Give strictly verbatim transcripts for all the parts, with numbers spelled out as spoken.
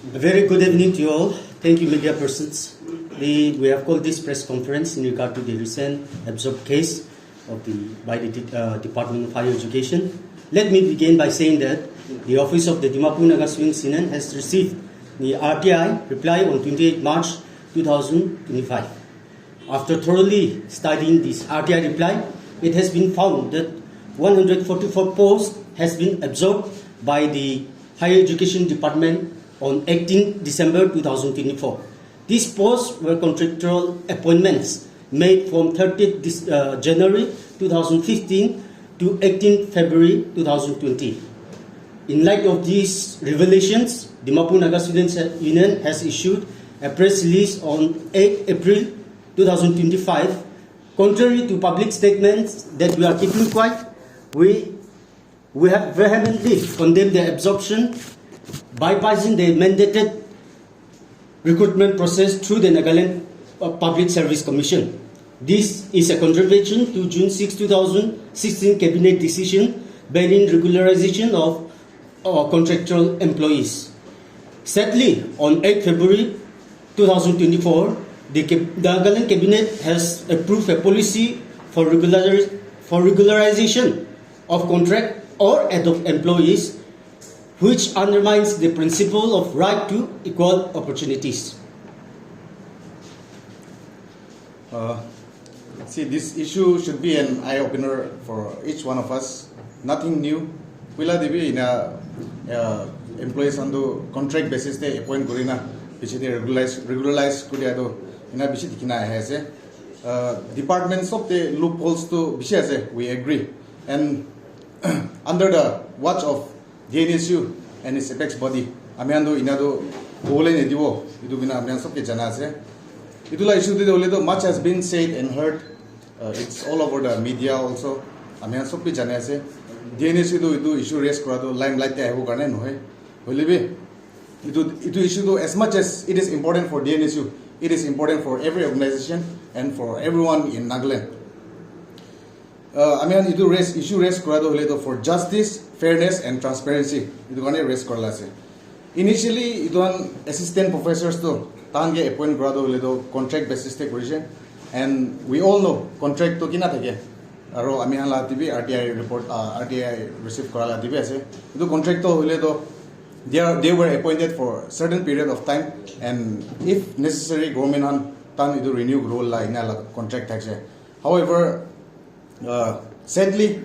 A very good evening to you all. Thank you, media persons. We, we have called this press conference in regard to the recent absorbed case of the, by the de- uh, Department of Higher Education. Let me begin by saying that the office of the Dimapur Naga Students Union has received the R T I reply on twenty-eighth March two thousand twenty-five. After thoroughly studying this R T I reply, it has been found that one hundred forty-four posts has been absorbed by the Higher Education Department on eighteenth December two thousand twenty-four. These posts were contractual appointments made from thirtieth Dec- uh, January two thousand fifteen to eighteenth February two thousand twenty. In light of these revelations, Dimapur Naga Students Union has issued a press release on eighth April two thousand twenty-five. Contrary to public statements that we are keeping quiet, we, we have vehemently condemned the absorption, bypassing the mandated recruitment process through the Nagaland uh, Public Service Commission. This is a contravention to June sixth, two thousand sixteen Cabinet decision banning regularization of uh, contractual employees. Sadly, on eighth February two thousand twenty-four, the Cab- the Nagaland Cabinet has approved a policy for regular for regularization of contract or ad hoc employees, which undermines the principle of right to equal opportunities. Uh, see, this issue should be an eye opener for each one of us. Nothing new. Puila te bi ina uh, employees khan tu contract basis te appoint kurina piche te regularize regularize kuri atu ina bishi dikhina ahi ase. Uh, department sob te loopholes tu bishi ase, we agree. And under the watch of D N S U and its apex body, ami khan tu ina tu kobole nidibo, itu bina ami khan sob ke jana ase. Itu la issue te hoile tu much has been said and heard. Uh, it's all over the media also. Ami khan sob bi jani ase. D N S U tu itu issue raise kura tu limelight te ahibo karne nohoi. Hoile bi itu itu issue tu, as much as it is important for D N S U, it is important for every organization and for everyone in Nagaland. Uh, ami khan itu raise issue raise kura tu hoile tu for justice, fairness and transparency, itu karne raise kura la ase. Initially itu khan assistant professors tu tahan ke appoint kura tu hoile tu contract basis te kurise, and we all know contract tu kina thake, aro ami khan la T V R T I report, uh, R T I receive kura la T V ase. Itu contract tu hoile tu they are they were appointed for certain period of time, and if necessary government khan tahan itu renew kuri la ina la contract thakse. However, uh, sadly,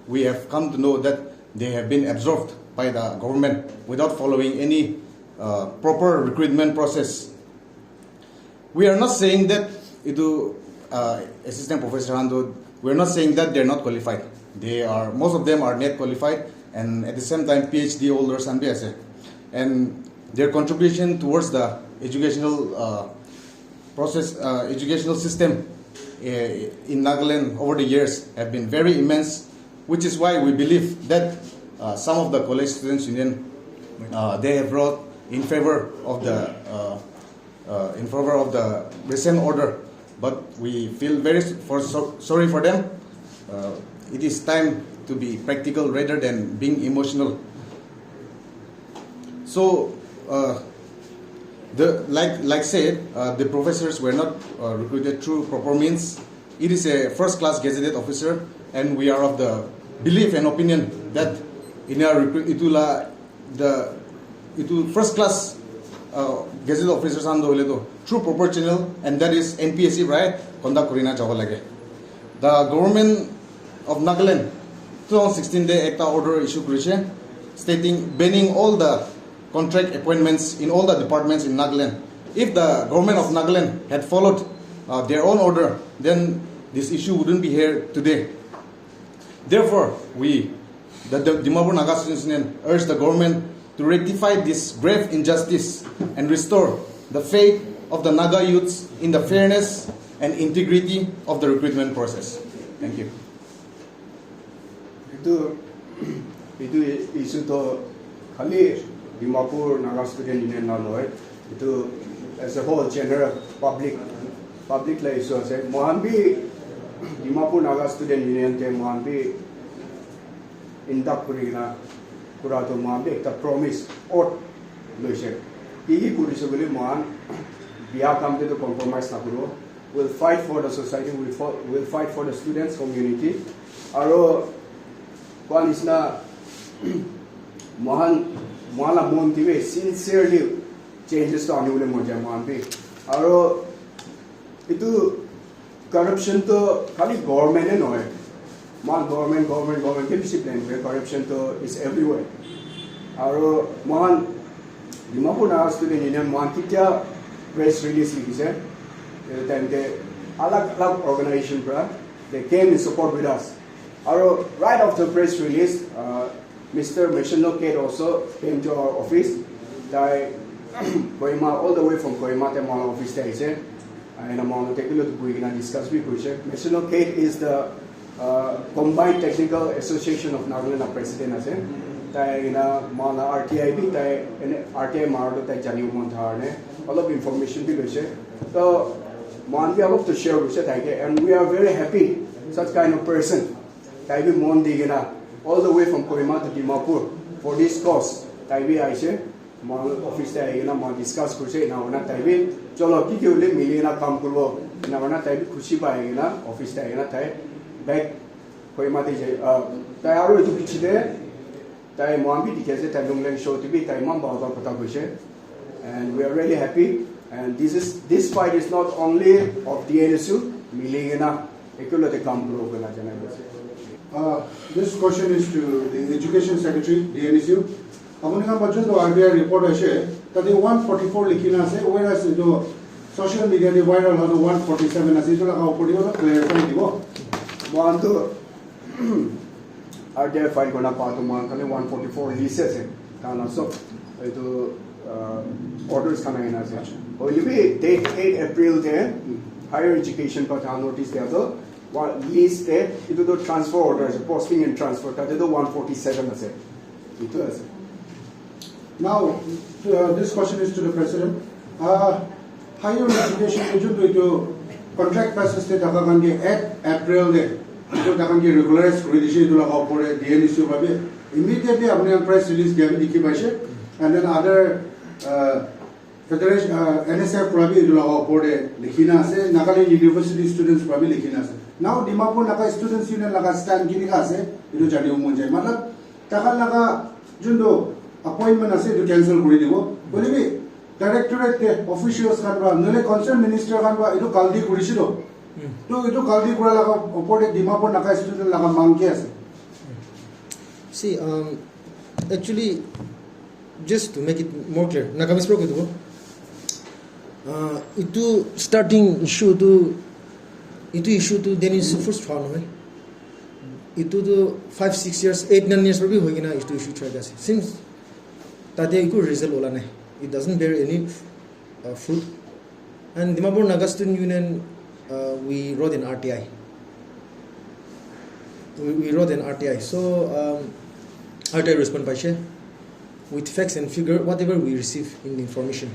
we have come to know that they have been absorbed by the government without following any uh, proper recruitment process. We are not saying that itu uh, assistant professor khan tu, we are not saying that they are not qualified. They are, most of them are net qualified, and at the same time P H D holders khan bi ase. And their contribution towards the educational uh, process, uh, educational system uh, in Nagaland over the years have been very immense, which is why we believe that uh, some of the college students union uh, they have wrote in favor of the uh, uh, in favor of the recent order, but we feel very for so, sorry for them. Uh, it is time to be practical rather than being emotional. So, uh, the like like said, uh, the professors were not uh, recruited through proper means. It is a first class gazetted officer, and we are of the belief and opinion that in our recruit itula the itu first class uh, gazetted officers khan tu hoile tu through proper channel, and that is N P S C right conduct kurina jabo lage. The government of Nagaland two thousand sixteen te ekta order issue kurise stating banning all the contract appointments in all the departments in Nagaland. If the government of Nagaland had followed uh, their own order, then this issue wouldn't be here today. Therefore, we, the, the Dimapur Naga Students Union, urge the government to rectify this grave injustice and restore the faith of the Naga youths in the fairness and integrity of the recruitment process. Thank you. Itu itu issue to khali Dimapur Naga Student Union na nohoi, itu as a whole general public public la issue ase. Mohan bi Dimapur Naga Student Union te mohan bi induct kuri kena kura to mohan bi ekta promise oath loise. Ki ki kurise koile mohan biya kam te to compromise na kuribo. We'll fight for the society, we'll, fo- we'll fight for the students community. Aro koa nisna mohan mohan la mon te bi sincerely changes to anibole mon jai mohan bi. Aro etu corruption to khali government e nohoi, mohan government government government ke bishi blame kore. Corruption to is everywhere. Aro mohan Dimapur Naga Student Union mohan ketia press release likise, etu time te alag alag organization pra they came in support with us. Aro right after press release, uh, Mister Meshino Kate also came to our office. Tai Kohima, all the way from Kohima, tai mohan office te ahise. Aina mohan te kilo buhi kena discuss bi kurise. Meshino Kate is the uh, Combined Technical Association of Nagaland la president ase. Tai ina mohan R T I bi tai ene R T I maro tai jani mon thar ne olop information bi loise. So mohan bi olop to share kurise tai ke, and we are very happy such kind of person. Tai bi mon di kena all the way from Kohima to Dimapur for this cause. Tai bi ahise. Mohan office te ahi kena mohan discuss kurise, ena hoina tai bi cholo ki ki hoile mili kena kam kuribo, ena hoina tai bi khushi pai ahi kena office te ahi kena tai back Kohima te jai. Ah, tai aro etu piche te tai mohan bi dikhi ase, tai Lunglen show te bi tai eman bhal bhal kotha koise. And we are really happy. And this is this fight is not only of D N S U, mili kena ekelogte kam kuribo koina janai ase. Uh, this question is to the Education Secretary, D N S U. Apuni khan para juntu R B I report ase, tate one forty-four likhi na ase, whereas etu social media te viral hoina one forty-seven ase, etu laga opor te olop clarify dibo. Mohan tu R T I file kurina pa tu mohan khali one forty-four list ase. Tahan la sob etu, uh, orders khan ahina ase. Hoile bi date eight April te higher education pa tahan notice dia tu, one list te etu tu transfer order ase, posting and transfer, tate tu one forty-seven ase. Etu ase. Now, uh, this question is to the president. Uh, higher education te juntu etu contract basis te thaka khan ke eight April te etu thaka khan ke regularize kuri dise, etu laga opor te D N S U para bi immediately apni khan press release dia bi dikhi paise, and then other, uh, federation, uh, N S F para bi etu laga opor te likhi na ase, Nagaland University students para bi likhi na ase. Now Dimapur Naga Students Union laga stand kinika ase, etu janibo mon jai. Matlab, takhan laga juntu appointment ase, etu cancel kuri dibo. Hoile bi directorate te officials khan para, nohole concerned minister khan para etu kalti kurise to. Hmm. To etu kalti kura laga opor te Dimapur Naga student laga mang ki ase? See, um, actually, just to make it more clear, Nagamese para koi dibo. Uh, etu starting issue tu, etu issue tu then is first one, hoy. Etu tu five, six years, eight, nine years para bi hoi kena etu issue choli ase. Since tate eku result ola nai. It doesn't bear any, uh, fruit. And Dimapur Naga Student Union, uh, we wrote an R T I. We, we wrote an R T I. So, um, R T I respond paise with facts and figure, whatever we receive in the information.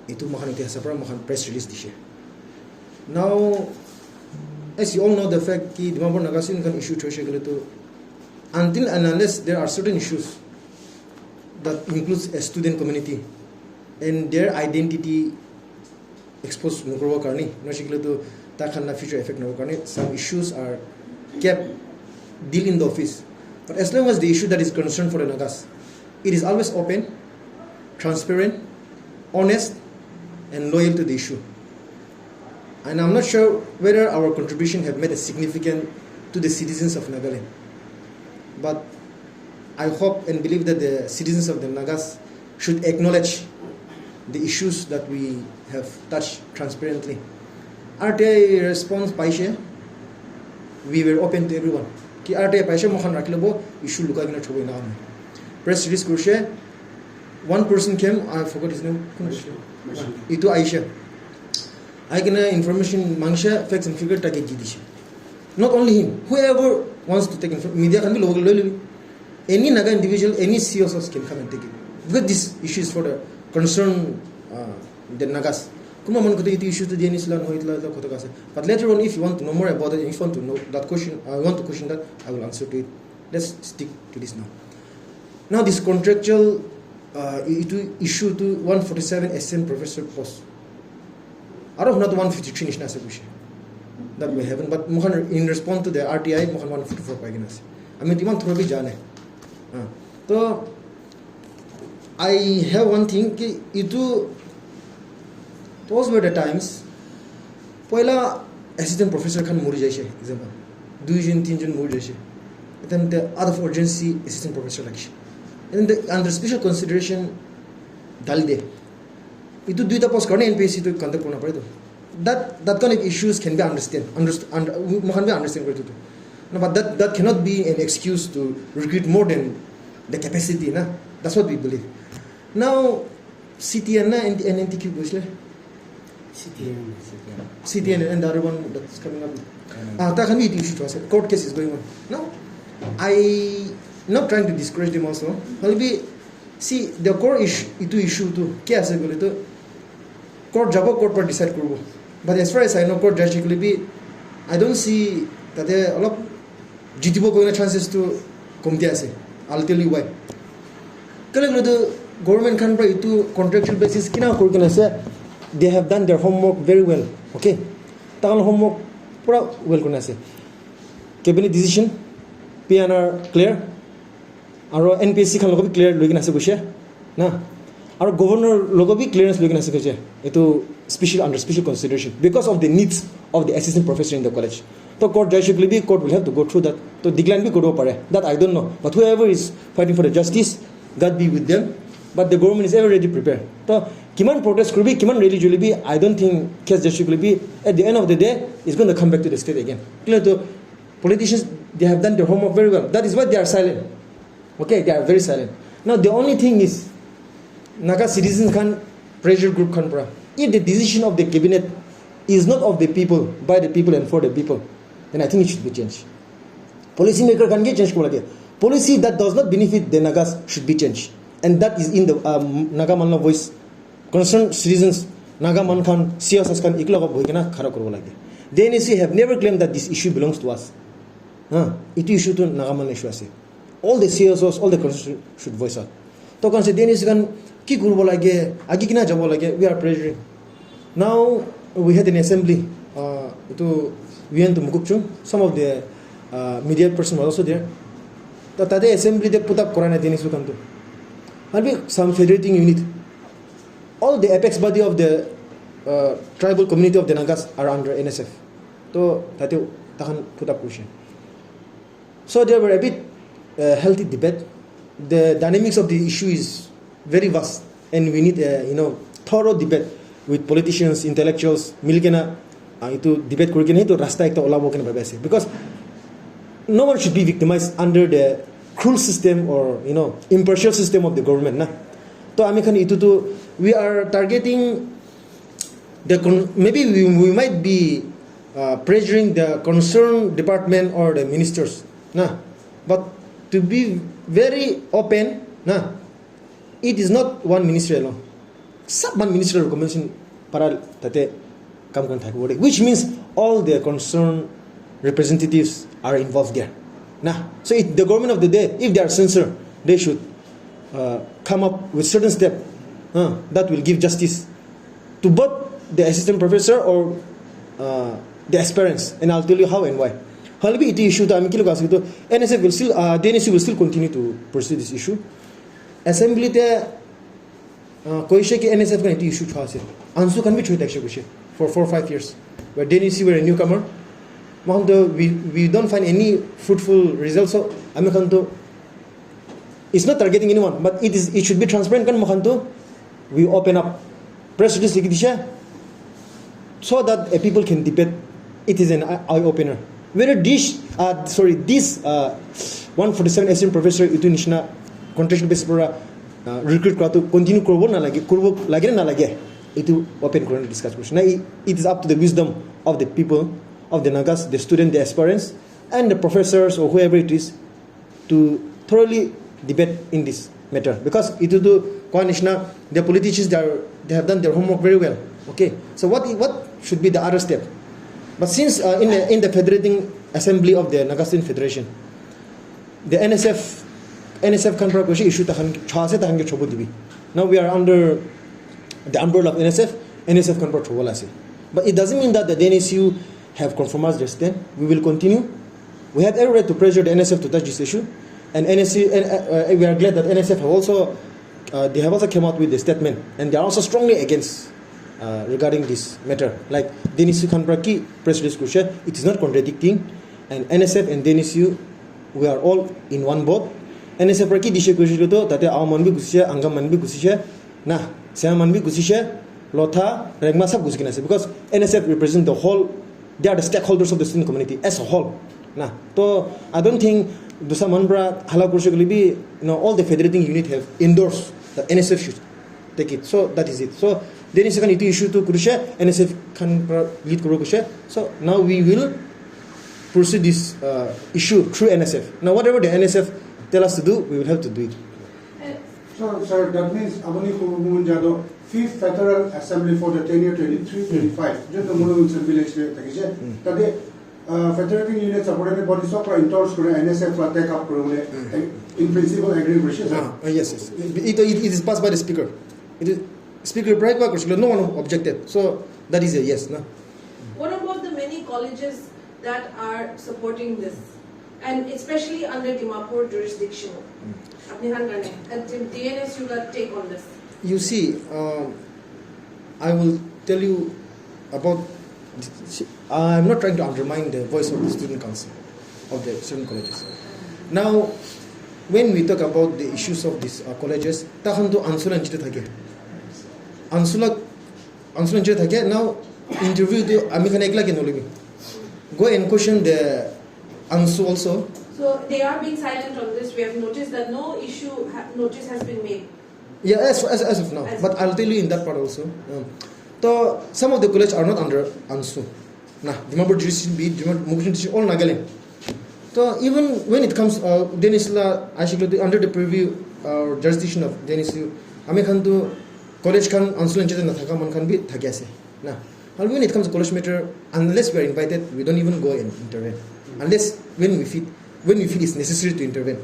Etu moikhan etia ase para moikhan press release dise. Now, as you all know the fact ki Dimapur Naga student khan issue thoise koile tu, until and unless there are certain issues that includes a student community and their identity expose nokoribo karne, nohoi koile tu tai khan la future affect nohobo karne, some issues are kept deal in the office. But as long as the issue that is concerned for the Nagas, it is always open, transparent, honest, and loyal to the issue. And I'm not sure whether our contribution have made a significant to the citizens of Nagaland. But I hope and believe that the citizens of the Nagas should acknowledge the issues that we have touched transparently. R T I response paise, we were open to everyone. Ki R T I paise, moikhan rakhi lobo, issue lukai kena thobo ena hoina. Press release kurise, one person came, I forgot his name. Etu aise. Ahi kena information mangise, facts and figure tai ke di dise. Not only him, whoever wants to take info, media khan bi lobo loi lobi. Any Naga individual, any C E O can come and take it. Because this issue is for the concern, uh, the Nagas. Kunba manu kotha etu issue tu dia nisila nohoi, itla, itla kotha ase. But later on, if you want to know more about it, if you want to know that question, I want to question that, I will answer to it. Let's stick to this now. Now, this contractual Uh, itu issue tu one forty seven assistant professor post. Aro huna tu one fifty three nishina ase kuishe. That we haven't, but moikhan in response to the R T I, moikhan one fifty four pai kena ase. Ami tu iman thorough bi jane. Uh, to I have one thing ki itu, those were the times. Poila assistant professor khan muri jaise, example. Duijon, tinjon muri jaise. Then the out of urgency assistant professor lakishe. And the, under special consideration dali de. Itu duita post karne N P S C tu conduct kurna pare to. That, that kind of issues can be understand. Underst-, under, moikhan bi understand kore itu. No, but that, that cannot be an excuse to recruit more than the capacity, na? That's what we believe. Now, C T N na N T, N N T Q boys le? C T N. C T N and the other one that's coming up. Ah, that can be the issue to us. Court case is going on. No, I not trying to discourage them also. However, see, the core issue, itu issue tu ke ase koile tu court jabo, court para decide kuribo. But as far as I know, court judge kile bi, I don't see tate olop jitibo koina chances tu komti ase. I'll tell you why. Kale koile tu government khan para itu contractual basis kina kuri kena ase, they have done their homework very well. Okay, takhan homework pura well kurina ase. Cabinet decision, P N R clear, aro N P S C khan logo bi clear loi kena ase koishe na, aro governor logo bi clearance loi kena ase koishe. Itu special, under special consideration because of the needs of the assistant professor in the college. To court jai shikle bi, court will have to go through that. To decline bi koribo pare. That I don't know. But whoever is fighting for the justice, God be with them. But the government is ever ready prepared. To kiman protest kuribi, kiman rally julibi, I don't think case jai shikle bi, at the end of the day, it's going to come back to the state again. Clear to politicians, they have done their homework very well. That is why they are silent. Okay, they are very silent. Now the only thing is, Naga citizens khan pressure group khan para, if the decision of the cabinet is not of the people, by the people and for the people, then I think it should be changed. Policy maker khan ke change kora lage. Policy that does not benefit the Nagas should be changed, and that is in the um, Naga Manla voice. Concerned citizens, Naga man khan, C S S khan, ikla ka bohi kena khara koribo lage. The N S C have never claimed that this issue belongs to us. Huh? Itu issue tu Naga man issue ase. All the C S Os, all the constituents should voice out. To kan se Dennis kan ki kuribo lage, agi kina jabo lage, we are pressuring. Now we had an assembly, uh, itu we went to Mokokchung, some of the uh, media person was also there. Ta tate assembly te put up korana Dennis kan tu. And we some federating unit. All the apex body of the uh, tribal community of the Nagas are under N S F. To tate tahan put up kurishe. So there were a bit uh, healthy debate. The dynamics of the issue is very vast, and we need a you know thorough debate with politicians, intellectuals, milikena uh, itu debate kuri kena itu rasta ekta olabo kena bhabi ase, because no one should be victimized under the cruel system or you know impartial system of the government na. To ami khan itu tu we are targeting the con- maybe we, we might be uh, pressuring the concerned department or the ministers na, but to be very open na, it is not one ministry alone. Sab man ministry recommendation para tate kam khan thakibo de, which means all the concerned representatives are involved there. Nah, so if the government of the day, if they are sincere, they should uh, come up with certain step uh, that will give justice to both the assistant professor or uh, the aspirants, and I'll tell you how and why. Halibi iti issue to ami kilo kasi to N S F will still uh, D N S C will still continue to pursue this issue. Assembly te uh, koishe ki N S F kan iti issue chwa ase. Ansu kan bi choi thakishe koishe for four five years. Where D N S C were a newcomer. Mohan to we, we don't find any fruitful results. So ami khan to it's not targeting anyone, but it is it should be transparent kan mohan to we open up press release likhi dishe so that a people can debate. It is an eye opener. Whether this, uh, sorry, this uh, one forty seven assistant professor itu nishina contractual basis para uh, recruit kora tu continue koribo na lage, koribo lage na lage, itu open kori discuss korishi na. It is up to the wisdom of the people, of the Nagas, the student, the aspirants, and the professors or whoever it is to thoroughly debate in this matter, because itu tu koa nishina, the politicians, they, are, they have done their homework very well. Okay, so what what should be the other step? But since uh, in, the, in the federating assembly of the Naga Student Federation, the N S F N S F khan pra koise issue takhan cha ase, takhan ke chobo dibi. Now we are under the umbrella of N S F, N S F khan pra chobo la ase. But it doesn't mean that the D N S U have compromised their stand. We will continue. We have every right to pressure the N S F to touch this issue. And N S U, and, uh, uh, we are glad that N S F have also, uh, they have also came out with a statement, and they are also strongly against, uh, regarding this matter. Like, D N S U khan pra ki press release koise, it is not contradicting, and N S F and D N S U, we are all in one boat. N S F pra ki dise koise to, tate Awo man bi gusise, Angam man bi gusise, na, Siang man bi gusise, Lotha, Rengma sab gusi kena ase, because N S F represent the whole, they are the stakeholders of the student community as a whole. Na, to I don't think dusa man pra hala koise koile bi, you know, all the federating unit have endorsed that N S F should take it. So that is it. So D N S U khan itu issue to koise, N S F khan pra lead kuro koise. So now we will pursue this, uh, issue through N S F. Now whatever the N S F tell us to do, we will have to do it. So, sir, that means আপুনি ক'ব মন যায় তো fifth Federal Assembly for the tenure twenty-three twenty-five, যোনটো মনোৰঞ্জন ভিলেজ থাকি যে, তাতে ফেডাৰেটিং ইউনিট ছাপোৰ্টেড বডি চব পৰা ইনডৰ্ছ কৰে, এন এছ এফ পৰা টেক আপ কৰিবলৈ ইন প্ৰিন্সিপল এগ্ৰি কৰিছে, ছাৰ। Uh, uh, yes, yes. It, it, it is passed by the speaker. It is speaker, right? No one objected. So that is a yes, no? What about the many colleges that are supporting this, and especially under Dimapur jurisdiction? Apni khan karne, and D N S U ka take on this? You see, um, I will tell you about. See, I'm not trying to undermine the voice of the student council, of the student colleges. Now, when we talk about the issues of these, uh, colleges, takhan to answer and chite thake. Answer la, answer and chite thake. Now, interview to ami khan ekla ke nolibi. Go and question the answer also. So they are being silent on this. We have noticed that no issue ha- notice has been made. Yeah, as, as, as of now. But I'll tell you in that part also. Um, so some of the college are not under ANSU. Nah, Dimapur jurisdiction be it, Dimapur Mukti district, all Nagaland. So even when it comes, uh, D N S U la, actually under the purview, uh, jurisdiction of D N S U, ami khan tu college khan ANSU la jete na thaka man khan bi thaki ase. Nah, and when it comes to college matter, unless we are invited, we don't even go and intervene. Unless when we feel, when we feel it's necessary to intervene.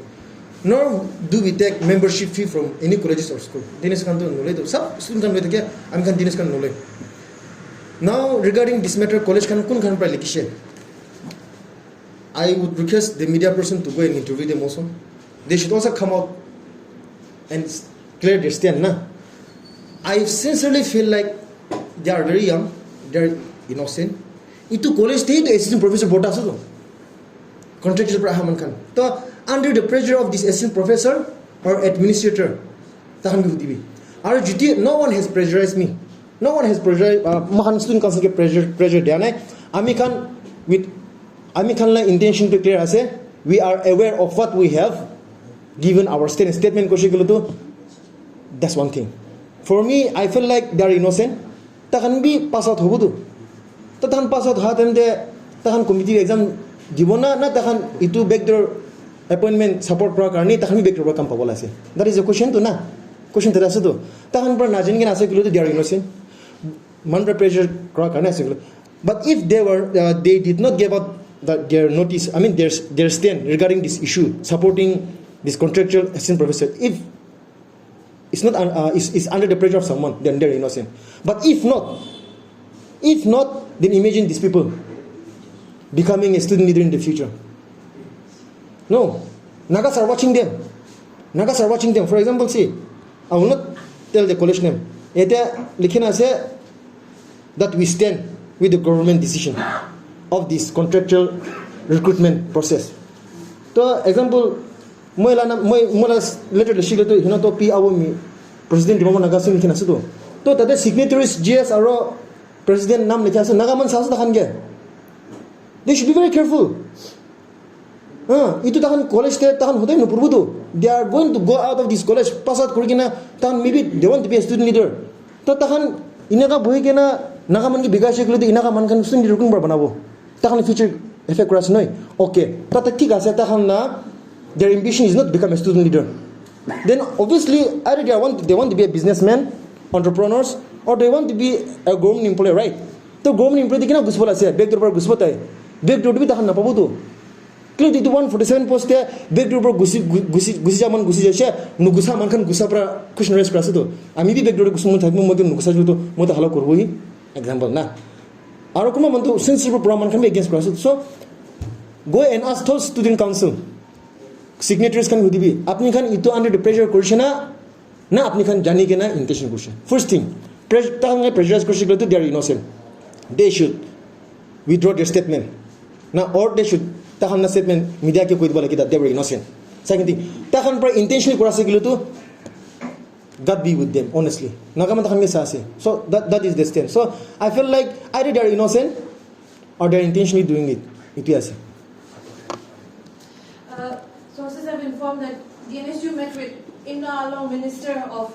Nor do we take membership fee from any colleges or school. D N S U khan tu nole tu, sab student khan nole tu kya, ami khan D N S U khan nole. Now regarding this matter, college khan kun khan pra likishe. I would request the media person to go and interview them also. They should also come out and s- clear their stand. Na, I sincerely feel like they are very young, they are innocent. Itu college te itu assistant professor bota ase to. Contractual pra ahaman khan. To under the pressure of this assistant professor or administrator, tahan bi hudibi. Aru juti, no one has pressurized me. No one has pressurized, uh, mahan student council ke pressure, pressure dia nai. Ami khan with, ami khan la intention to clear ase. We are aware of what we have given our stand, statement koshi kulu tu. That's one thing. For me, I feel like they are innocent. Tahan bi pass out hobo tu. Ta tahan pass out ha time te tahan competitive exam dibo na, na tahan itu backdoor appointment support kura karni tahan bi backdoor pra kam pabo la ase. That is a question tu na. Question tera ase tu. Tahan pra najin kena ase kulu tu they are innocent. Man pra pressure kura karni ase kulu. But if they were, uh, they did not give out that their notice, I mean their their stand regarding this issue, supporting this contractual assistant professor, if it's not un- uh, it's, it's under the pressure of someone, then they're innocent. But if not, if not, then imagine these people becoming a student leader in the future. No, Nagas are watching them. Nagas are watching them. For example, see, I will not tell the college name. Ete likhina ase that we stand with the government decision of this contractual recruitment process. To example, moi la na moi moi la letter le shikle to hina to P Awo mi president Dimapur Naga Singh likhina ase to. To tate signatories G S aro president nam likha ase, Naga man sa ase takhan ke. They should be very careful. Ah, itu takhan college te takhan hodai nupurbu tu. They are going to go out of this college, pass out kuri kena, takhan maybe they want to be a student leader. To takhan inaka bohi kena Naga man ki bigai shikle tu inaka man khan student leader kun pra banabo. Takhan future effect kura ase noi. Okay, tata thik ase, takhan na their ambition is not become a student leader. Then obviously either they want, they want to be a businessman, entrepreneurs, or they want to be a government employee, right? To government employee dikhi na gusibo la ase, back door pra gusibo tai. Back door bi takhan na pabo tu. Kile itu one forty seven post te back door para gusi, gu-, gusi, gusi ja man gusi jaise, nugusa man khan gusa para question raise kura ase to. Ami bi back door te gusi mon thakmo, moi to nugusa jule to, moi to hala kuribo hi. Example na. Aro kunba man to sincere para man khan bi against kura ase. So, go and ask those student council. Signatories khan hudibi. Apni khan itu under the pressure kurise na, na apni khan jani kena intention kurise. First thing, pres-, takhan ke pressurize kurise kile to they are innocent. They should withdraw their statement. Na, or they should, takhan na statement media ke koi dibo lage that they were innocent. Second thing, takhan pra intentionally kura ase kile to, God be with them, honestly. Naga man takhan ke sa ase. So that, that is the stand. So I feel like either they are innocent or they are intentionally doing it. Itu ase. Uh, sources have informed that D N S U met with Imna Along, Minister of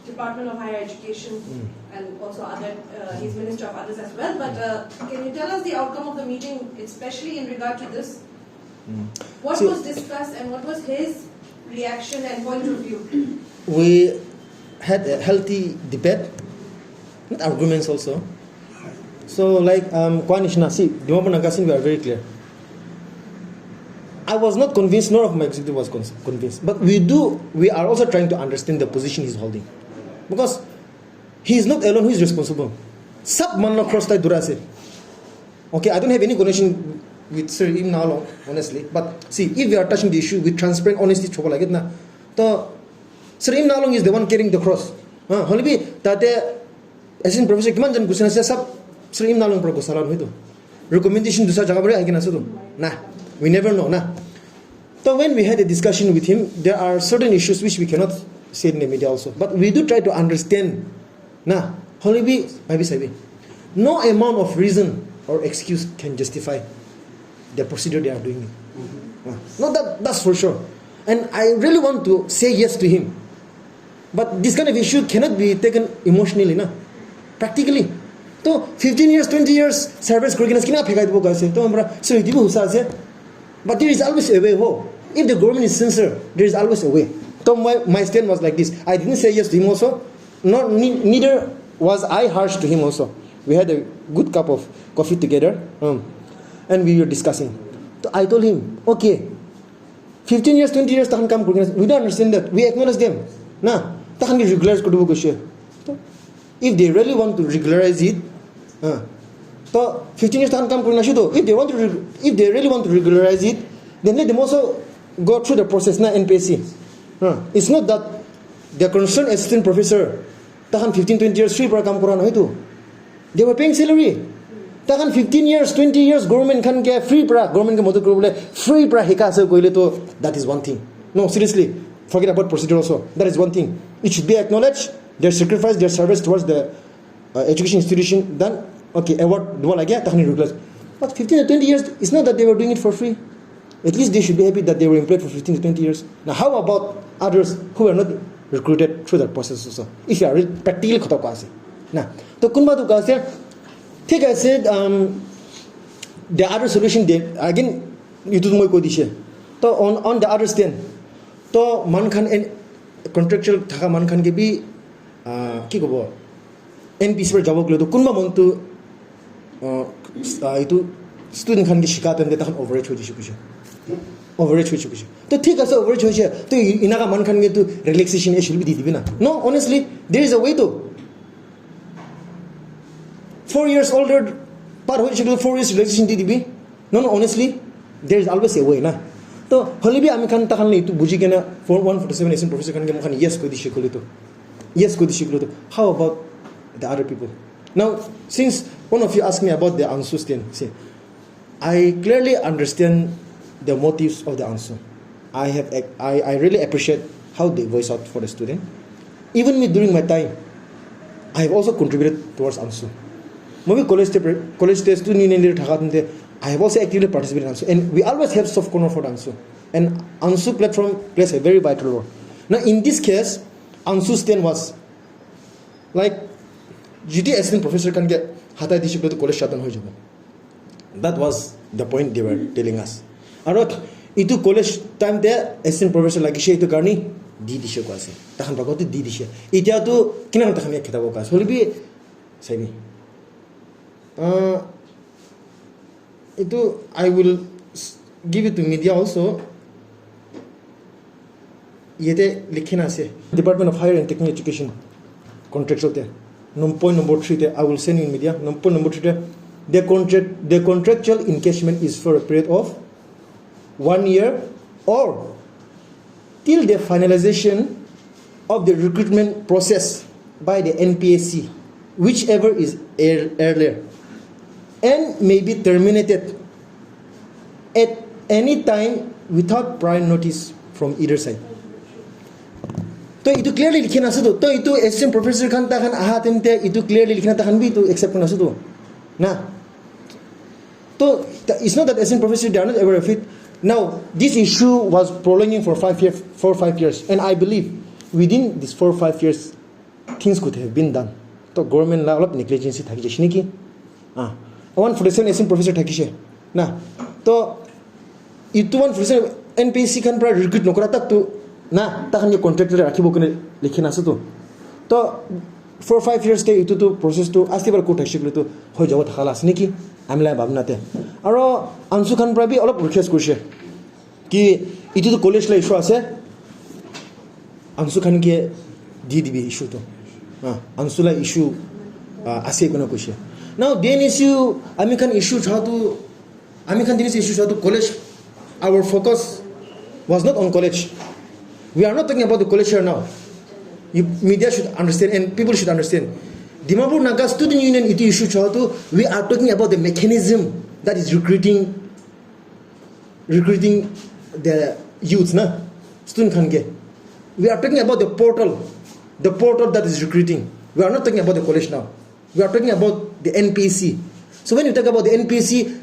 Department of Higher Education, and also other, uh, he's Minister of others as well. But uh, can you tell us the outcome of the meeting, especially in regard to this? What So- was discussed and what was his reaction and point of view? We had a healthy debate, not arguments also. So, like, um, koa nishina, see, Dimapur Naga Singh, we are very clear. I was not convinced, nor of my executive was con- convinced. But we do, we are also trying to understand the position he's holding. Because he is not alone who is responsible. Sab man la cross tai dura ase. Okay, I don't have any connection with Sir Imna Along, honestly. But see, if we are touching the issue with transparent honesty, choba lage na. To Sir Imna Along is the one carrying the cross. Huh? Hoilebi tate assistant professor kiman jan gusi na ase, sab Sir Imna Along pra gusa la hoitu. Recommendation dusra jaga pra ahi kena ase tu. Nah, we never know, na. So when we had a discussion with him, there are certain issues which we cannot say in the media also. But we do try to understand. Na, hoilebi bhabi sabi. No amount of reason or excuse can justify the procedure they are doing. Ah, no, that, that's for sure. And I really want to say yes to him. But this kind of issue cannot be taken emotionally, na. Practically. To fifteen years, twenty years service kuri kena kina phekai dibo ase. To amra so itibo husa ase. But there is always a way, ho. If the government is sincere, there is always a way. So my, my stand was like this. I didn't say yes to him also. Not, ne- neither was I harsh to him also. We had a good cup of coffee together, um, and we were discussing. So I told him, okay, fifteen years, twenty years, takhan kam kuri kena, we don't understand that. We acknowledge them. Na, takhan ke regularize kuri dibo koise. If they really want to regularize it, uh, to fifteen years takhan kam kuri na ase to. If they want to, reg- if they really want to regularize it, then let them also go through the process na N P S C. Uh, it's not that the concerned assistant professor takhan fifteen, twenty years free pra kam kura na hoitu. They were paying salary. Takhan fifteen years, twenty years government khan ke free pra, government ke madad kuribole free pra hika ase koile to, that is one thing. No, seriously, forget about procedure also. That is one thing. It should be acknowledged, their sacrifice, their service towards the uh, education institution, then okay, award dibo lage, takhan regular. But fifteen to twenty years, it's not that they were doing it for free. At least they should be happy that they were employed for fifteen to twenty years. Now, how about others who were not recruited through that process also? If you are real- practically khota ko ase. Na, to kunba to ase, thik ase, um, the other solution, they, again, itu moi koi dise. To on, on the other stand, to man khan en- contractual thaka man khan ke bi, uh, ki kobo, N P C pra jabo kile to kunba mon tu, uh, uh, itu student khan ke shika tente takhan overage hoi jishe kuishe. Overage hoi jishe kuishe. To thik ase, overage hoise. To i- inaka man khan ke tu relaxation eshul bi di dibi na. No, honestly, there is a way to. Four years older, par hoi jishe to four years relaxation di dibi. No, no, honestly, there is always a way, na. To hoilebi ami khan takhan le itu buji kena four one forty seven assistant professor khan ke moi khan yes koi dishe kole to. Yes koi dishe kole to. How about the other people? Now, since one of you asked me about the ANSU stand, see, I clearly understand the motives of the ANSU. I have, I, I really appreciate how they voice out for the student. Even me during my time, I have also contributed towards ANSU. Moi bi college te pre- college te student union leader thaka tente, I have also actively participated in ANSU, and we always have soft corner for the ANSU. And ANSU platform plays a very vital role. Now, in this case, ANSU stand was like, G T assistant professor khan ke hatai dishe kole to college shutdown hoi jabo. That was the point they were telling us. Aro itu college time te assistant professor lagise itu karni di dishe ko ase. Takhan bagote di dishe. Itya tu kina takhan ek khitabo ka ase. Hoilebi sabi. Uh, itu I will Give it to media also. Yate likhi na ase, Department of Higher and Technical Education contractual te. Num-, point number three te, I will send you in media. Num-, point number three te, the contract, the contractual engagement is for a period of one year or till the finalization of the recruitment process by the N P S C, whichever is ear-, earlier, and may be terminated at any time without prior notice from either side. To itu clearly likhi na ase to. To itu assistant professor khan ta khan aha time te itu clearly likhi na ta khan bi itu accept na ase to. Na. To it's not that assistant professor, they are not aware of it. Now this issue was prolonging for five years, for five years, and I believe within these four five years things could have been done. To government la olop negligence thaki jaise niki. Ah, one forty seven assistant professor thakise na. To itu one forty seven N P S C khan pra recruit nokra tak tu na, ta khan ke contract te rakhibo kene likhi na ase tu. To four five years te itu tu process tu asti bar court action tu hoi jabo thakala ase niki, ami la bhabna te. Aro ANSU khan pra bi olop request kurise ki itu tu college la issue ase, ANSU khan ke di dibi issue tu. Ah, ANSU la issue, ah, ase koina kuise. Now D N S U ami khan issue cha tu, ami khan D N S U issue cha tu college, our focus was not on college. We are not talking about the college here now. You, media should understand and people should understand. Dimapur Naga Student Union itu issue cha tu, we are talking about the mechanism that is recruiting, recruiting the youths na, student khan ke. We are talking about the portal, the portal that is recruiting. We are not talking about the college now. We are talking about the N P S C. So when you talk about the N P S C,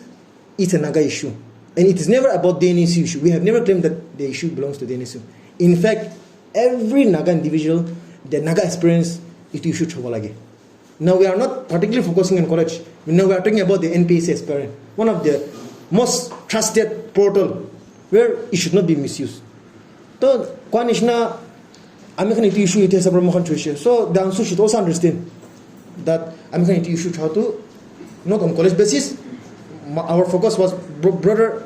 it's a Naga issue. And it is never about D N S U issue. We have never claimed that the issue belongs to D N S U. In fact, every Naga individual, the Naga experience, itu issue choba lage. Now we are not particularly focusing on college. Now we are talking about the N P S C experience, one of the most trusted portal where it should not be misused. To kwa nishna ami khan itu issue ite sabra mohan chuise. So the ANSU should also understand that ami khan itu issue chatu not on college basis. Ma-, our focus was bro-, broader,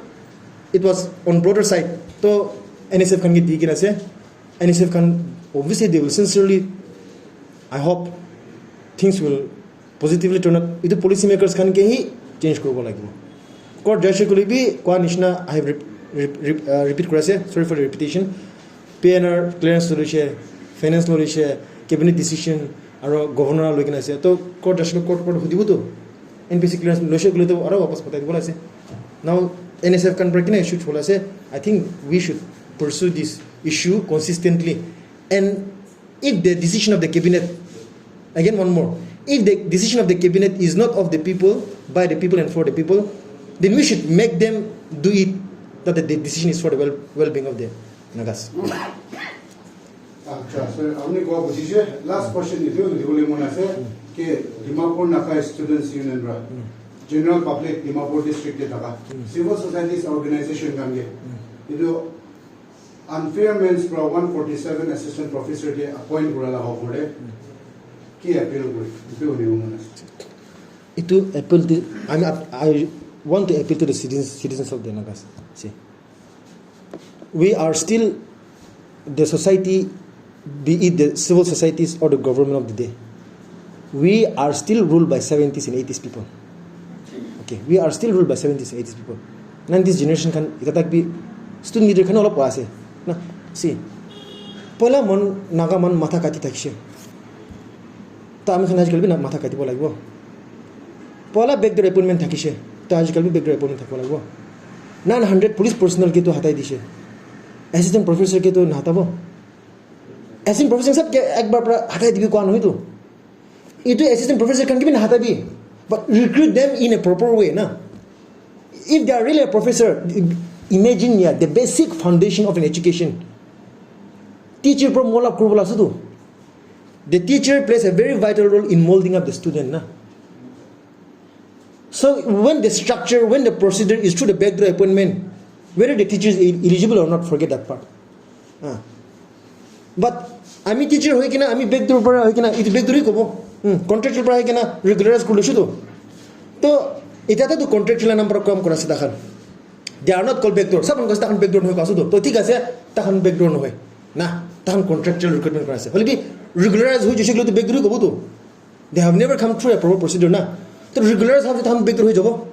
it was on broader side. To N S F khan ke di kena ase. N S F khan, obviously, they will sincerely, I hope things will positively turn out. Itu policy makers khan ke hi change koribo lagibo. Court jaise koile bi koa nishina, I have rep-, rep-, rep-, uh, repeat kuri ase, sorry for the repetition. P N R clearance loise, finance loise, cabinet decision, aro governor loi kena ase. To court jaise koile court, court hudibo to. N P C clearance loise koile to aro wapas patai dibo ase. Now N S F khan pra kena issue chola ase. I think we should pursue this issue consistently. And if the decision of the cabinet, again one more, if the decision of the cabinet is not of the people, by the people and for the people, then we should make them do it, that the decision is for the well, well-being of the Nagas. Acha, sir, apni koa bujise, last question etu dibole mon ase ki Dimapur Naga Students Union ra, general public Dimapur district te thaka, civil societies organization khan ke etu unfair means pra one forty seven assistant professor ke appoint kura laga opor te ki appeal kuri, etu huni mon ase. Itu appeal to, I mean, I want to appeal to the citizens, citizens of the Nagas. See, we are still the society, be it the civil societies or the government of the day, we are still ruled by seventies and eighties people. Okay, we are still ruled by seventies and eighties people. Nineties generation khan, ita tak bi student leader khan olop ase. Na, see, poila mon Naga mon matha kati thakise. To ami khan ajikali bi na matha katibo lagibo. Poila backdoor appointment thakise. To ajikali bi backdoor appointment thakibo lagibo. Nine hundred police personnel ke to hatai dise. Assistant professor ke to nahatabo. Assistant professor sab ke ek bar pra hatai dibi koa nohoi to. Itu assistant professor khan ke bi nahatabi. But recruit them in a proper way na. If they are really a professor, imagine ya, the basic foundation of an education. Teacher pra mola kurbo la ase to. The teacher plays a very vital role in molding up the student na. So when the structure, when the procedure is through the backdoor appointment, whether the teacher is el-, eligible or not, forget that part. Ah. But ami teacher hoi kena, ami backdoor pra hoi kena, itu backdoor hi kobo. Hmm, contractual pra hoi kena regularize kuri loisu to. To, ita to contractual number kam kura sida khan. They are not called backdoor. Sab khan koi ase takhan backdoor nohoi koi ase tu. To thik ase, takhan backdoor nohoi. Na, takhan contractual recruitment kora ase. Hoile bi regularize hoi jaise koile tu backdoor hi kobo tu. They have never come through a proper procedure na. To regularize hoile takhan backdoor hoi jabo.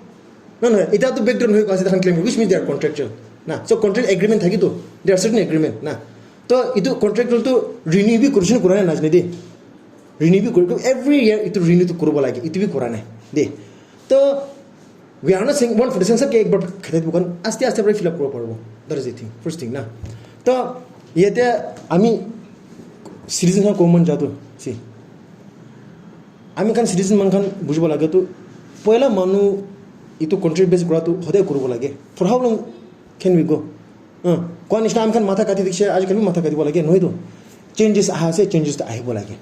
No, no, eta tu backdoor nohoi koi ase takhan claim, which means they are contractual. Na, so contract agreement thaki tu. There are certain agreement na. To itu contractual tu renew bi korishi na kora nai najane de. Renew bi kori, every year itu renew tu koribo lage. Itu bi kora nai de. To we are not saying one forty-seven sab ke ek bar khatai dibo khan aste aste para fill up koribo paribo. That is the thing, first thing na. To yate ami citizen khan common jatu si. Ami khan citizen man khan bujibo lage tu poila manu itu contract base kora tu hodai koribo lage. For how long can we go? Uh, koi nishina ami khan matha kati dikhe, aji kali matha katibo lage nohoi tu. Changes aha ase, changes tu ahibo lage.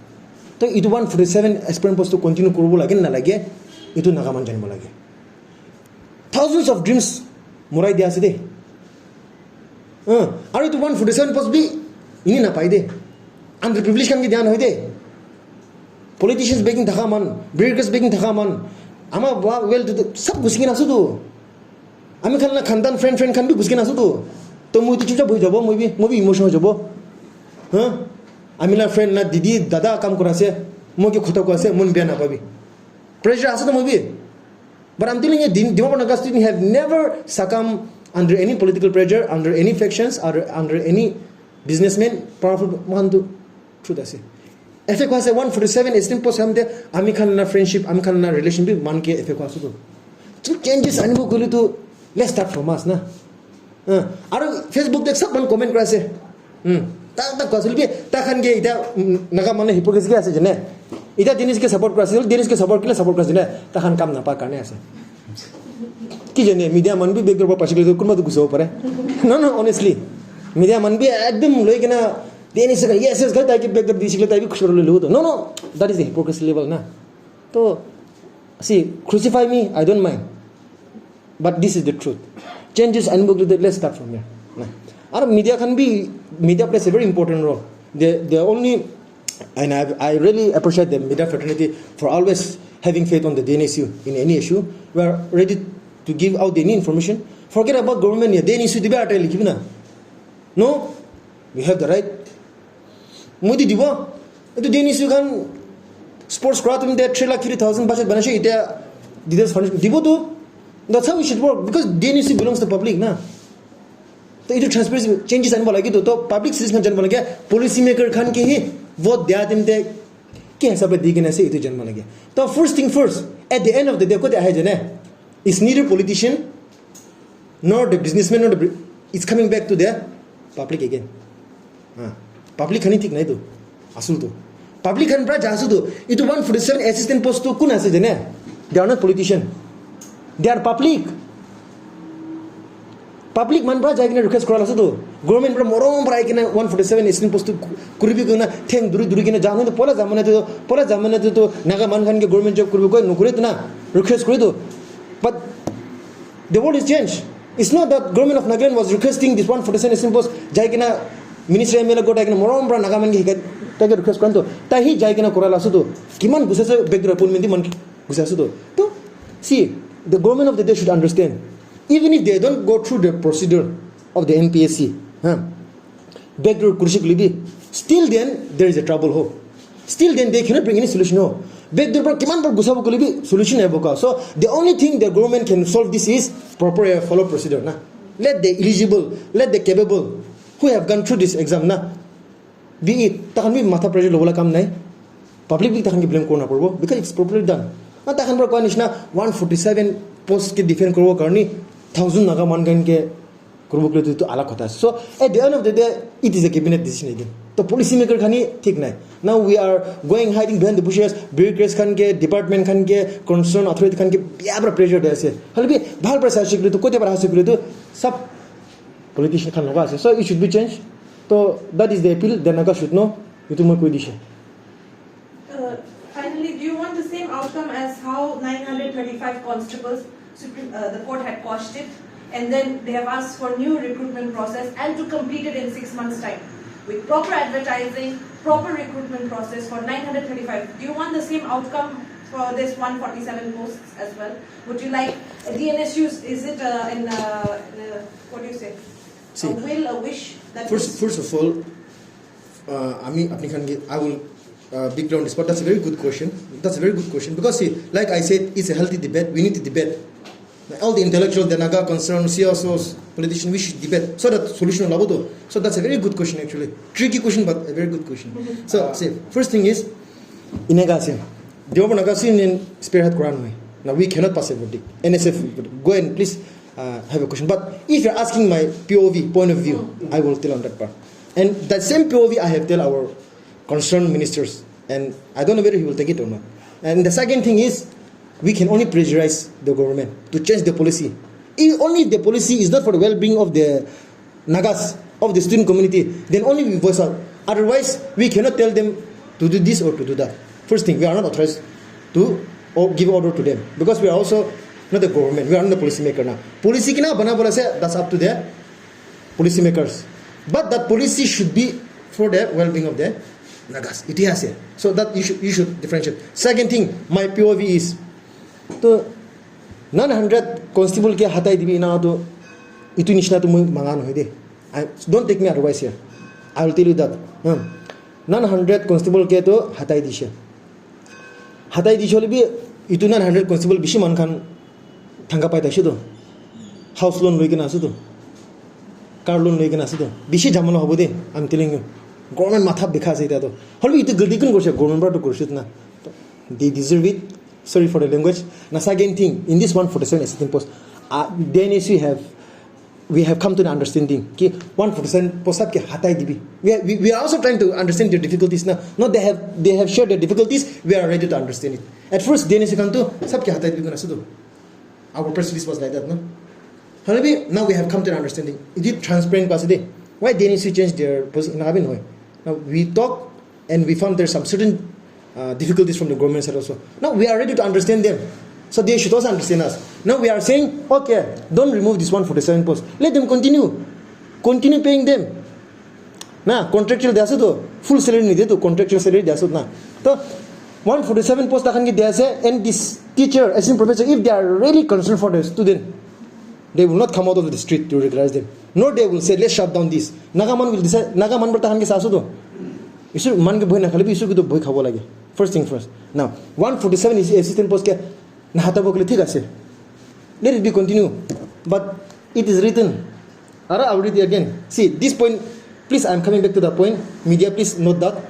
To itu one forty-seven aspirant post tu continue koribo lage na lage, itu Naga man janibo lage. Thousands of dreams morai dia ase de. Uh, aru itu one forty-seven post bi ini na pai de. Underprivileged khan ke dia nohoi de. Politicians begging thaka man, bureaucrats begging thaka man. Ama wa-, well to do, sab gusi kena ase tu. Ami khan la khandan friend friend khan bi gusi kena ase tu. To moi tu chupchap hoi jabo, moi bi, moi bi emotional hoi jabo. Huh? Ami la friend na didi, dada kam kora ase, moi ke khota koi ase, mon bia na pabi. Pressure ase tu moi bi. But I'm telling you, Dim-, Dimapur Naga student have never succumb under any political pressure, under any factions, or under any businessman, powerful man tu truth ase. Effect ase one forty-seven aspirant post hamte ami khan na friendship, ami khan na relation bi man ke effect ase tu. Tu changes anibo koile tu let's start from us na. Uh, aru Facebook te sab man comment kora ase. Hmm. Ta ta koi ase bi ta khan ke ita, mm, Naga manu hypocrisy ke ase jane. Ita Dennis ke support kora ase, Dennis ke support kile support kora ase jane. Ta khan kam na pa karne ase. Ki jane media man bi backdoor para pachi kile kunba tu gusa pare. No, no, honestly. Media man bi ekdom loi kena Dennis ke yes yes gai tai ke backdoor disi kile tai bi khushi loi lo to. No, no. That is the hypocrisy level na. To see, crucify me, I don't mind. But this is the truth. Changes and let's start from here. Na. Aru media khan bi, media plays a very important role. They, they are only, and I, I really appreciate the media fraternity for always having faith on the D N S U in any issue. We are ready to give out any information. Forget about government ya, D N S U dibi arte likhibi na. No, we have the right. Moi di dibo. Etu D N S U khan sports kora tum de three lakh fifty thousand budget banai se ite details fund dibo tu. That's how it should work because D N S U belongs to public na. To etu transparency changes anibo lage to, to public citizen khan janibo lage, policy maker khan ke hi vote dia tum de ki hisab de di kena ase etu janibo lage. To first thing first, at the end of the day kote ahe jane? It's neither politician nor the businessman nor the bri-, it's coming back to the public again. Ah, public khan hi thik nai tu. Asul tu. Public khan pra ja asul tu. Itu one forty-seven assistant post tu kun ase jane? They are not politician. They are public. Public man pra jai kena request kora asul tu. Government pra morom pra ai kena one forty-seven assistant post tu kuribi kena theng duri duri kena jana tu pola zamana tu, pola zamana tu, tu Naga man khan ke government job kuribi koi nukure tu na request kuri tu. But the world is changed. It's not that government of Nagaland was requesting this one forty-seven assistant post. Jai kena minister M L A go tai kena morom pra Naga man ke hikai tai ke request kora tu. Tai hi jai kena kora la asul tu. Kiman gusa se backdoor appointment di man gusa asul tu. To see, the government of the day should understand. Even if they don't go through the procedure of the N P S C, huh? Backdoor kurishi koile bi, still then there is a trouble ho. Still then they cannot bring any solution ho. Backdoor pra kiman pra gusabo koile bi solution nai boka. So the only thing the government can solve this is proper, uh, follow procedure na. Let the eligible, let the capable who have gone through this exam na. Be it, takhan bi matha pressure lobola kam nai. Public bi takhan ke blame kora na poribo because it's properly done. Na takhan pra koa nishina one forty-seven post ke defend koribo karni thousand Naga man khan ke kuribo koile tu, tu alag kotha ase. So at the end of the day, it is a cabinet decision again. To policy maker khan hi thik nai. Now we are going hiding behind the bushes, bureaucrats khan ke, department khan ke, concerned authority khan ke biya pra pressure de ase. Hoile bi bhal pra sai shikle tu, kote pra sai shikle tu, sab politician khan loga ase. So it should be changed. To that is the appeal, the Naga should know. Itu moi koi dishe. Uh, finally, do you want the same outcome as how nine hundred thirty-five constables, Supreme, uh, the court had quashed it, and then they have asked for new recruitment process and to complete it in six months' time with proper advertising, proper recruitment process for nine hundred thirty-five? Do you want the same outcome for this one forty-seven posts as well? Would you like, uh, D N S Us, is it, uh, in, uh, in, uh, what do you say? See, a will, a wish that First, is- first of all, uh, Ami, apni khan ke, I will uh, big round this, but that's a very good question. That's a very good question because see, like I said, it's a healthy debate. We need to debate. Like all the intellectuals, the Naga concerned, C S Os, politicians, we should debate so that solution will happen. So that's a very good question actually. Tricky question, but a very good question. So see, first thing is, eneka ase. Deobar Naga Student Union spearhead kora nohoi. Now we cannot pass a verdict. N S F, go and please uh, have a question. But if you're asking my P O V, point of view, I will tell on that part. And that same P O V I have tell our concerned ministers, and I don't know whether he will take it or not. And the second thing is, we can only pressurize the government to change the policy. If only if the policy is not for the well-being of the Nagas, of the student community, then only we voice out. Otherwise, we cannot tell them to do this or to do that. First thing, we are not authorized to or give order to them because we are also not the government. We are not the policy maker now. Policy kina bana bola se, that's up to the policy makers. But that policy should be for the well-being of the Nagas. It has here. So that you should, you should differentiate. Second thing, my P O V is to nine hundred constable ke hatai dibi ina to itu nishina to mui manga nohoi de. I, don't take me otherwise here. I will tell you that. Hmm. Nine hundred constable ke to hatai dishe. Hatai dishe hoile bi itu nine hundred constable bishi man khan thanga pai thakishe to. House loan loi kena ase to. Car loan loi kena ase to. Bishi jamala hobo de. I'm telling you. Government matha bikha ase eta to. Hoile bi itu galti kun korise? Government para to korise na. They deserve it. Sorry for the language. Na second thing, in this one forty-seven assistant post, uh, D N S U have we have come to the understanding ki one forty-seven post sab ke hatai dibi. We are, we, we are also trying to understand their difficulties na. No, they have, they have shared their difficulties. We are ready to understand it. At first, D N S U khan to sab ke hatai dibi kena ase to. Our press release was like that, no? However, now we have come to an understanding. It is transparent kasi de. Why D N S U change their position? Na abin hoy. Now we talk and we found there's some certain uh, difficulties from the government side also. Now we are ready to understand them. So they should also understand us. Now we are saying, okay, don't remove this one forty-seven post. Let them continue. Continue paying them. Na, contractual dia ase to, full salary ni de to, contractual salary dia ase na. To one forty-seven post takhan ke dia ase, and this teacher, assistant professor, if they are really concerned for the student, they will not come out of the street to recognize them. Nor they will say, let's shut down this. Naga man will decide, Naga man berta khan ke sa ase to. Isu man ke bhoi na khale bi isu ke to bhoi khabo lage. First thing first. Now, one forty-seven is assistant post ke na hata bokle thik ase. Let it be continue. But it is written. Ara, I will read it again. See, this point, please, I'm coming back to the point. Media, please note that.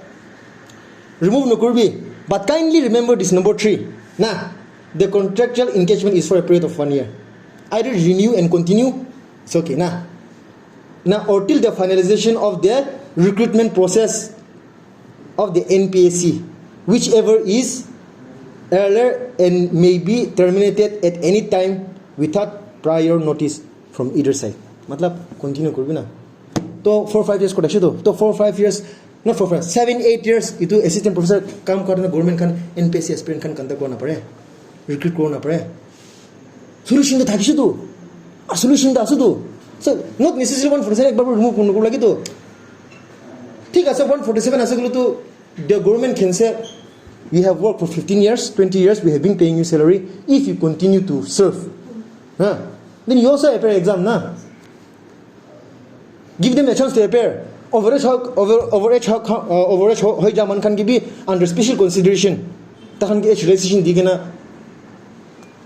Remove nokurbi. But kindly remember this number three. Nah, the contractual engagement is for a period of one year. Either renew and continue, it's okay. Nah. Now, or till the finalization of the recruitment process of the N P S C, whichever is earlier and may be terminated at any time without prior notice from either side. Matlab, continue kurbi na. To four five years kota to, to four five years, not four five, seven eight years itu assistant professor kam karna government khan N P S C aspirant khan contact kora na pare, recruit kora na pare. Solution to thakishe to. A solution to ase to. So, not necessarily one forty-seven ekbar remove kori lage to. Thik ase, one forty-seven ase koile to, the government can say, we have worked for fifteen years, twenty years, we have been paying you salary. If you continue to serve, huh, then you also appear exam na. Give them a chance to appear. Overage ho, over, overage ho, uh, overage ho, hoi ja man khan ki bi under special consideration. Takhan ki age relaxation di kena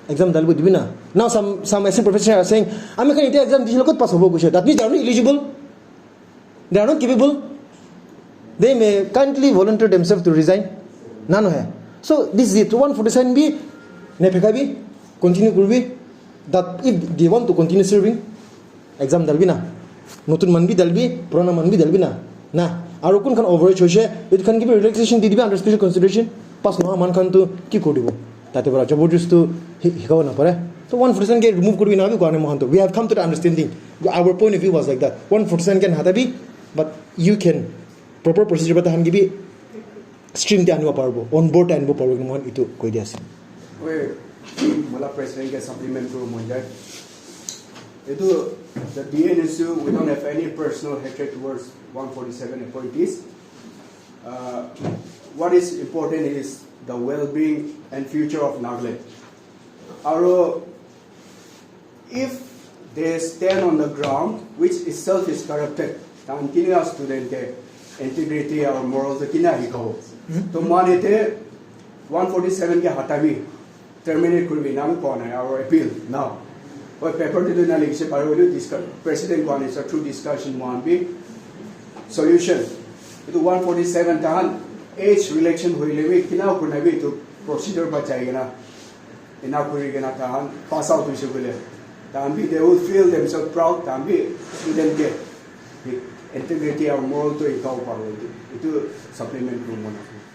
exam dalibo dibi na. Now some, some assistant professors are saying, "Ami khan ite exam dile kot pass hobo kuche." That means they are not eligible. They are not capable. They may kindly volunteer themselves to resign. Nano hai. So this is it. One forty-seven bi, ne pheka bi, continue kurbi. That if they want to continue serving, exam dalbi na. Notun man bi dalbi, purana man bi dalbi na. Na. Aru kun khan overage hoise, itu khan ki bi relaxation di dibi under special consideration. Pass nohoa man khan tu ki kori dibo? Tate para jabardast tu hi-, hikabo na pare. So one forty-seven ke remove koribi na bi koa nai mohan tu. We have come to the understanding. Our point of view was like that. One forty-seven ke na hatabi, but you can proper procedure ba tahan ki bi stream te anibo paribo, on board te anibo paribo, mohan itu koi di ase. Oi, mola president ke supplement kuru mon jai. Itu, the D N S U, we don't have any personal hatred towards one forty-seven appointees. Uh, what is important is the well-being and future of Nagaland. Aro if they stand on the ground which itself is corrupted, tahan kina student ke integrity or moral to kina hikabo? To mane te one forty-seven ke hatabi, terminate kuribi, nam kona our appeal now. Oi paper te tu na likise, paru discuss, president kone is a true discussion, one bi solution. Itu one forty-seven tahan age relaxation hoile bi kina kurna bi itu procedure ba jai kena, ena kuri kena tahan pass out hoise koile, tahan bi they will feel themselves proud, tahan bi student ke integrity or moral to hikabo paribo. Itu, itu supplement kuribo mone ase.